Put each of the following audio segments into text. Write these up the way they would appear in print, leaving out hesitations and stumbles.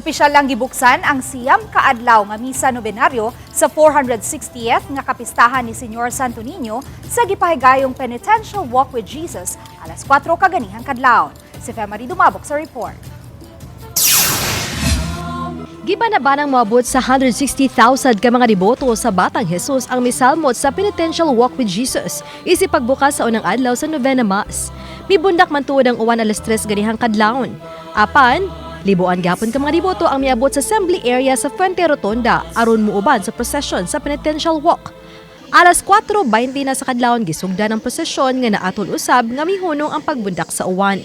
Opisyal lang gibuksan ang 9 ka adlaw nga misa nobenaryo sa 460th nga kapistahan ni Senyor Santo Niño sa gipahigayong Penitential Walk with Jesus alas 4 kaganihang kadlawon. Si Femary Dumabok sa report. Gibanabanang moabot sa 160,000 ka mga deboto sa Batang Jesus ang misalmot sa Penitential Walk with Jesus isip pagbukas sa unang adlaw sa Novena Mass. Mibundak man tuod ang uwan alas 3 ganihang kadlawon. Apan, libuan gapon ka mga deboto ang miabot sa assembly area sa Fuente Rotonda aron muuban sa procession sa Penitential Walk. Alas 4:20 na sa kadlawon gisugdan ang prosesyon nga naatol usab nga mihunong ang pagbundak sa uwan.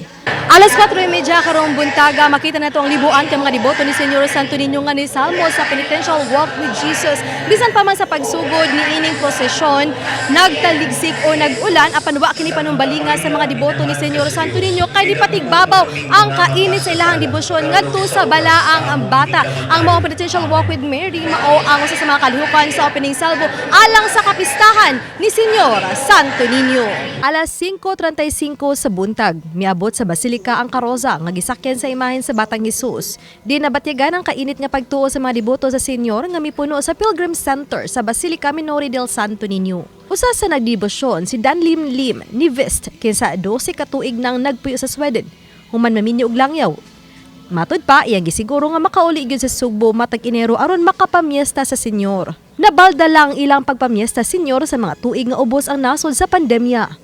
Alas 4:30 karong buntaga, makita nato ang libuan ka mga deboto ni Senyor Santo Niño nga nisalmo sa Penitential Walk with Jesus. Bisan pa man sa pagsugod ni ining prosesyon, nagtaligsik o nag-ulan, apan wa kini panumbalinga sa mga deboto ni Senyor Santo Niño kay gipatigbabaw ang kainit sa ilahang debosyon ngadto sa balaang ang bata. Ang mga Penitential Walk with Mary mao ang usa sa mga kalihukan sa opening salvo alang sa kapistahan ni Senyor Santo Niño. Alas 5:35 sa buntag, miabot sa Basilika ang karosa nga gisakyan sa imahen sa Batang Jesus. Di nabatyagan ang kainit nga pagtuo sa mga deboto sa Senyor nga mipuno sa Pilgrim Center sa Basilica Minore del Santo Niño. Usa sa nagdebosyon si Dan Lim Lim ni Vist kinsa 12 ka tuig nang nagpuyo sa Sweden. Human maminyo og langyaw. Matud pa, iyang gisiguro nga makauli gyud sa Sugbo matag Enero aron makapamiesta sa Senyor. Nabalda lang ilang pagpamiesta Senyor sa mga tuig nga ubos ang nasod sa pandemya.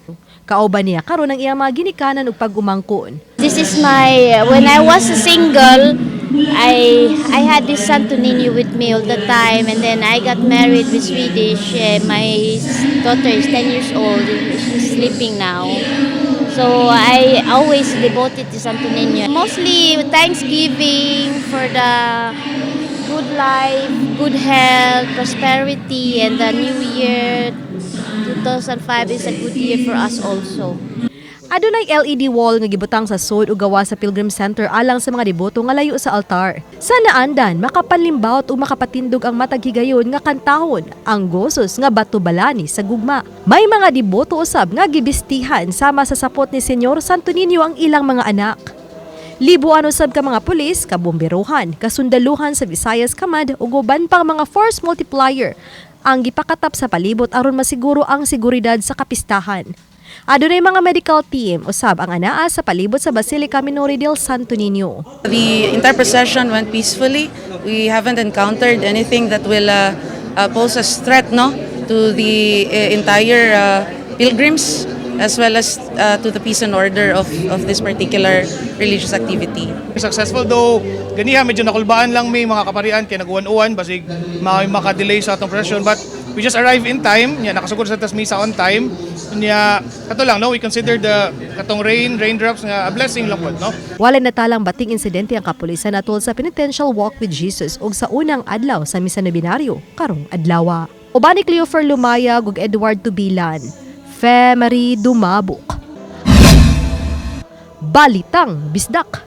Kauban niya karon ang iyang mga ginikanan ug pag-umangkon. This is my when I was a single, I had this Santo Niño with me all the time, and then I got married with Swedish. My daughter is 10 years old. She's sleeping now. So I always devoted to Santo Niño. Mostly thanksgiving for the good life, good health, prosperity, and the new year 2005 is a good year for us also. Adunay LED wall nga gibutang sa sud ug gawas sa Pilgrim Center alang sa mga deboto nga layo sa altar. Sa naandan, makapanlimbawt ug makapatindog ang matag higayon nga kantahon ang gosos nga batubalani sa gugma. May mga deboto usab nga gibistihan sama sa sapot ni Senyor Santo Niño ang ilang mga anak. Libuan usab ka mga pulis, kabomberohan, kasundaluhan sa Visayas Command ug uban pang mga force multiplier ang gipakatap sa palibot aron masiguro ang seguridad sa kapistahan. Adunay mga medical team usab ang anaa sa palibot sa Basilica Minore del Santo Niño. The entire procession went peacefully. We haven't encountered anything that will pose a threat, no, to the entire pilgrims as well as to the peace and order of this particular religious activity. Successful though, ganiha medyo nakulbaan lang may mga kaparian kay naguwan-uwan basig maka-delay sa atong procession, but we just arrived in time nya, nakasugod sa tas misa on time nya. Kato lang, no, we consider the katong raindrops nga a blessing lang pod, no. Walay natalang bating insidente ang kapulisan atol sa Penitential Walk with Jesus ug sa unang adlaw sa Misa Nobenaryo karong adlawa. Uban ni Cleofer Lumayag ug Edward Tubilan. Fe Marie Dumabok. Balitang Bisdak.